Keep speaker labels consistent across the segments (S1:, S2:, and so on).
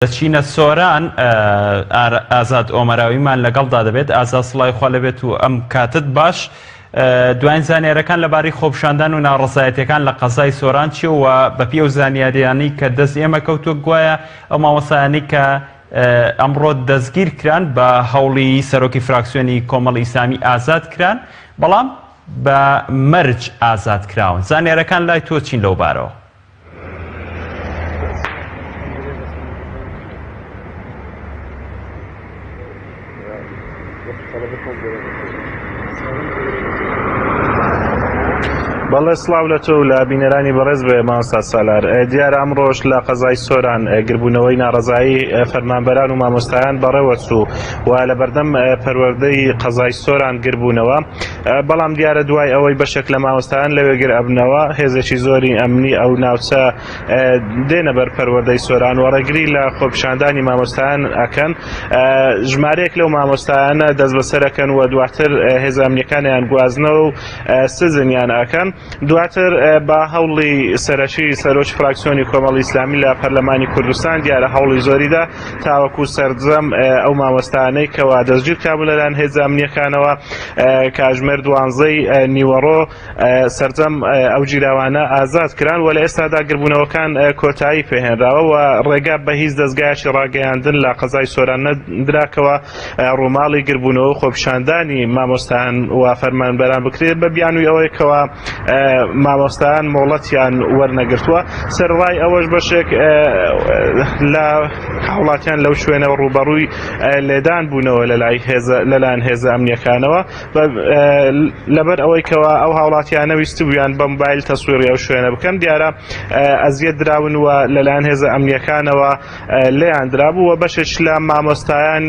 S1: دەچینە سۆران ئازاد ئۆمەراویمان لەگەڵدا دەبێت. ئازاد سڵاوی خوا لەبێت و ئەم کاتت باش. دواین زانیارەکان لەبارەی خۆپیشاندان و ناڕەزایەتیەکان لە قەزای سۆران چیە و بەپێی ئەو زانیاریانەی کە دەست ئێمە کەوتووە گوایە ئەو مامۆستایانەی کە ئەمڕۆ دەستگیر کران بە هەوڵی سەرۆکی فراکسیۆنی کۆمەڵی ئیسلامی ئازاد کران بەڵام بە مەرج ئازاد کراون. زانیارەکان لای تۆ چین لەو بارەوە؟
S2: بەڵێ سڵاو لە تۆ و لە بینەرانی بەڕێز بێ مامۆستا سالار دیارە ئەمڕۆش لە قەزای سۆران گربوونەوەی ناڕەزایی فەرمانبەران و مامۆستایان بەڕێوە چوو و لە بەردەم پەروەردەی قەزای سۆران گربوونەوە بەڵام دیارە دوای ئەوەی بەشێک لە مامۆستایان لەوێ گر ئەبنەوە هێزێکی زۆری ئەمنی ئەو ناوچە دێنە بەر پەروەردەی سۆران و ڕێگری لە خۆپیشاندانی مامۆستایان ئەکەن ژمارەیەک لەو مامۆستایانە دەستبەسەرەکەن و دواتر هێزە ئەمنیەکانیان گوازنەوە و سزنیان ئەکەن دواتر بە هەوڵی سەرەکی سەرۆکی فراکسیۆنی کۆمەڵی ئیسلامی لە پەرلەمانی کوردستان دیارە هەوڵی زۆریدا تاوەکو سەرجەم ئەو مامۆستانەی کەوا دەستگیر کرابوون لەلایەن هێزە ئەمنیەکانەوە کاژمێر دوانزەی نیوەڕۆ سەرجەم ئەو گیراوانە ئازاد کران و لە ئێستادا گربوونەوەکان کۆتایی پێهێنراوە و ڕێگا بە هیچ دەستگایەکی ڕاگەیاندن لە قەزای سۆران نەدراکەوە ڕووماڵی گربوونەوە و خۆپیشاندانی مامۆستایان و فەرمانبەران بکرێت بە بیانووی ئەوەی کەوا مامۆستایان مۆڵەتیان وەرنەگرتووە سەرڕای ئەوەش بەشێک لە هاوڵاتیان لەو شوێنەوە ڕووبەڕووی لێدان بوونەوە لەلای هێزە لەلایەن هێزە ئەمنیەکانەوە لەبەر ئەوەی کەوا ئەو هاوڵاتیانە ویستبوویان بە موبایل تەسویڕی ئەو شوێنە بکەن دیارە ئەزیەت دراون و لەلایەن هێزە ئەمنیەکانەوە لێیان درابوو و بەشێک لە مامۆستایان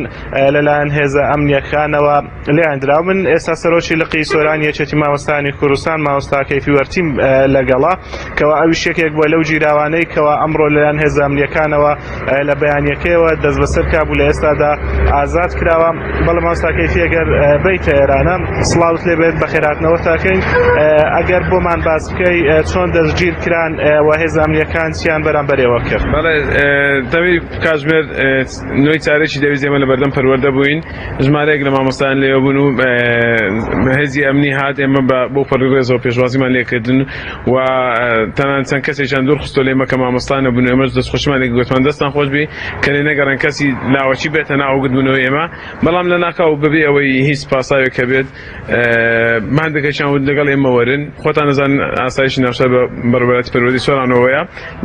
S2: لەلایەن هێزە ئەمنیەکانەوە لێیان دراو من ئێستا سەرۆکی لقی سۆرانی یەکێتی مامۆستایانی کوردستان مامۆستا کەیفی وەرتیم لەگەڵە کەوا ئەویش یەکێک بووە لەو گیراوانەی کەوا ئەمڕۆ لەلایەن هێزە ئەمنیەکانەوە لە بەیانیەکەیەوە دەستبەسەر کرابوو لە ئێستادا ئازاد کراوە بەڵێ مامۆستا کەیفی ئەگەر بیتە ئێرانە سڵاوت لێبێت بەخێراتنەوە تاکەین ئەگەر بۆمان باس بکەی چۆن دەستگیر کران و هێزە ئەمنیەکان چیان بەرامبەر ئێوە کرد؟
S3: بەڵێ تەوی کاتژمێر نۆی چارێکی دەویست ئێمە لە بەردەم پەروەردە بووین ژمارەیەک لە مامۆستایان لێوە بوون و هێزی ئەمنی هات ئێمە بە بۆ پەڕی ڕێزەوە پێشوازیمان لێکردن و تەنان چەند کەسێکیان دوور خستۆ لێمە کە مامۆستا نەبوون و ئێمەش دەستخۆشیمان لێ گوتمان دەستان خۆش بی کە لێ نەگەڕێن کەسی لاوەکی بێتە ناو گردبوونەوەی ئێمە بەڵام لە ناکاو بەبێ ئەوەی هیچ پاساوێک هەبێت هەندێکیان وت لەگەڵ ئێمە وەرن خۆتان نەزان ئاسایشی ناوچە بە بەڕێوەبەرایەتی پەروەردەی سۆرانەوەیە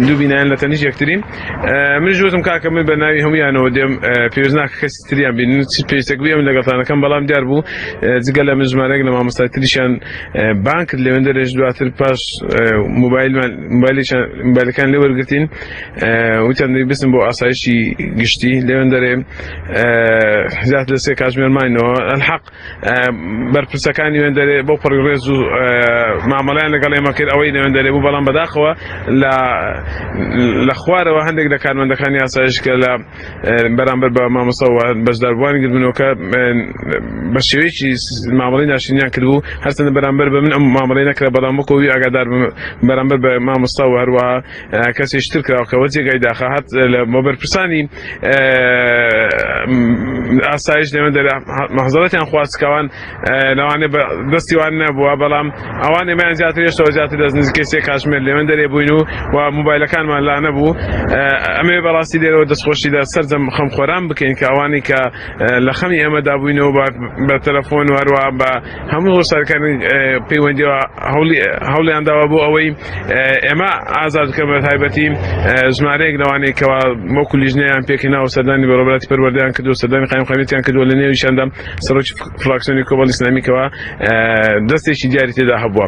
S3: دوو بینایان لە تەنیشت یەکترین منیش وتم کاکە من بە ناوی هەموویانەوە دێم پێویست ناکە کەسی تریان بینن چ پێویستێک بوو ئێمە لەگەڵتانەکەم بەڵام دیار بوو جگە لە من ژمارەیەک لە مامۆستای تریشیان بانگ کرد لەوێندەرێش دواتر پاش موبایلمان موبایلێکیان موبایلەکان لێ وەرگرتین وتیان بچن بۆ ئاسایشی گشتی لەوێندەرێ زیاتر لە سێ کاتژمێر ماینەوە ئەلحەق بەرپرسەکانی وێندەرێ بۆ پڕی ڕێز و مامەڵیان لەگەڵ ئێمە کرد ئەوەی لەوێندەرێ بوو بەڵام بەداخەوە لە لە خوارەوە هەندێک لە کارمەندەکانی ئاسایش کە لە بەرامبەر بە مامۆستا و بەشداربووانی گردبوونەوەکە بە شێوەیەکی مامەڵەی ناشرینیان کردبوو هەرچەندە بەرامبەر بە من ئەم مامەڵەی نەکرا بەڵام وەکو ئاگادار بەرامبەر بە مامۆستا و هەروەها کەسێکی تر کراوە کە جێگای داخە هات لە بەرپرسانی ئاسایش لێمە دەرا مەحزەرەتیان خواست کەوان لەوانێ بە دەستی وان نەبووە بەڵام ئەوان ئێمەیان زیاتر هێشتەوە زیاتر دەست نزیکەی سێ کاتژمێر لێمە دەرێ بووین و و موبایلەکانمان لا نەبوو ئەمێ بەڕاستی لێرەوە دەستخۆشی لە سەرجەم خەمخۆران بکەین کە ئەوانی کە لە خەمی ئێمەدا بووینەوە بە تەلەفۆن و هەروەها بە هەموو هۆشارەکانی پەیوەندیەوە هەوڵیان داوە بۆ ئەوەی ئێمە ئازاد بکەن بە تایبەتی ژمارەیەک لەوانەیە کەوا وەکو لیژنەیان پێکهێنا و سەردانی بەڕێوەبەرایەتی پەروەردەیان کردو سەردانی قایمقامیەتیان کردووە لە نێویشیاندا سەرۆکی فراکسیۆنی کۆمەڵی ئیسلامی کەوا دەستێکی دیاری تێدا هەبووە.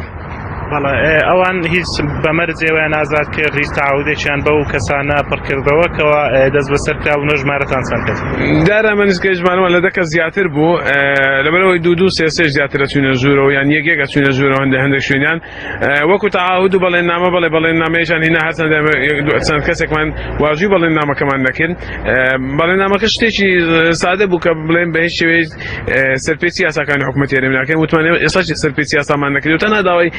S2: بەڵێ ئەوان هیچ بە مەرج ئێوەیان ئازاد کرد هیچ تەعاهودێکیان بەو کەسانە پڕکردەوە کەوا دەست بەسەر کراون و ژمارەتان چەند کەس
S3: دیارە من نزیکەی ژمارەمان لە دە کەس زیاتر بوو لەبەرئەوەی دوو دوو سێ سێش زیاتر ئەچوینە ژوورەوە یان یەک یەک ئەچوینە ژوورەوە هەندێک هەندێک شوێنیان وەکو تەعاهود و بەڵێننامە بەڵێ بەڵێننامەیەکیان هینا هەرچەندە چەند کەسێکمان واژووی بەڵێننامەکەمان نەکرد بەڵێننامەکە شتێکی سادە بوو کە بڵێن بە هیچ شێوەیەک سەرپێچی یاساکانی حکوومەتی هەرێم ناکەین وتمان ئێستا سەرپێچی یاسامان نەکرد و تەنها داوای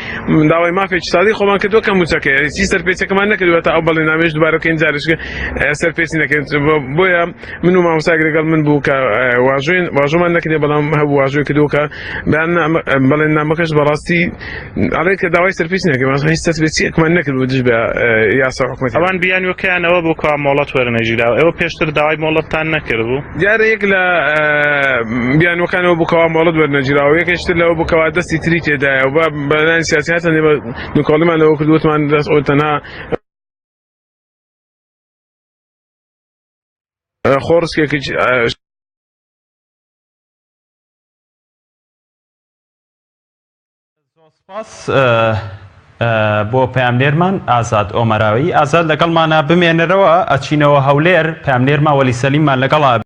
S3: داوای مافێکی سادەی خۆمان کردووە کە مووچەکەیە هیچ سەرپێچەکەمان نەکردووە تا ئەو بەڵێنامەیەش دووبارە بکەین جارێکە سەرپێچی نەکەین بۆیە من و مامۆستایەک لەگەڵ من بوو کە واژۆین واژۆمان نەکردێ بەڵام هەبوو واژۆی کردووە کە بەڵێننامەکەش بەڕاستی ئەڵێ کە داوای سەرپێچی نەکەین هیچ سەرپێچیەکمان نەکردبوو دژ بە یاسا و حکومەتی
S2: ئەوان بیانوەکەیان ئەوە بوو کەوا مۆڵەت وەرنەگیراوە ئێوە پێشتر داوای مۆڵەتتان نەکردبوو؟
S3: دیارە یەک لە بیانوەکانەوە بوو کەوا مۆڵەت وەرنەگیراوە یەکێکی تر لەوە بوو کەوا دەستی تری تێدایە و بە لایەن سیاسی هاتن ئێمە نکۆڵیمان لەوە کرد وتمان دەست ئەو تەنها خۆڕسکێکی
S1: زۆر سپاس بۆ پەیامنێرمان ئازاد ئۆمەراوی. ئازاد لەگەڵمانە بمێنەرەوە ئەچینەوە هەولێر پەیامنێرمان وەلی سەلیممان لەگەڵا.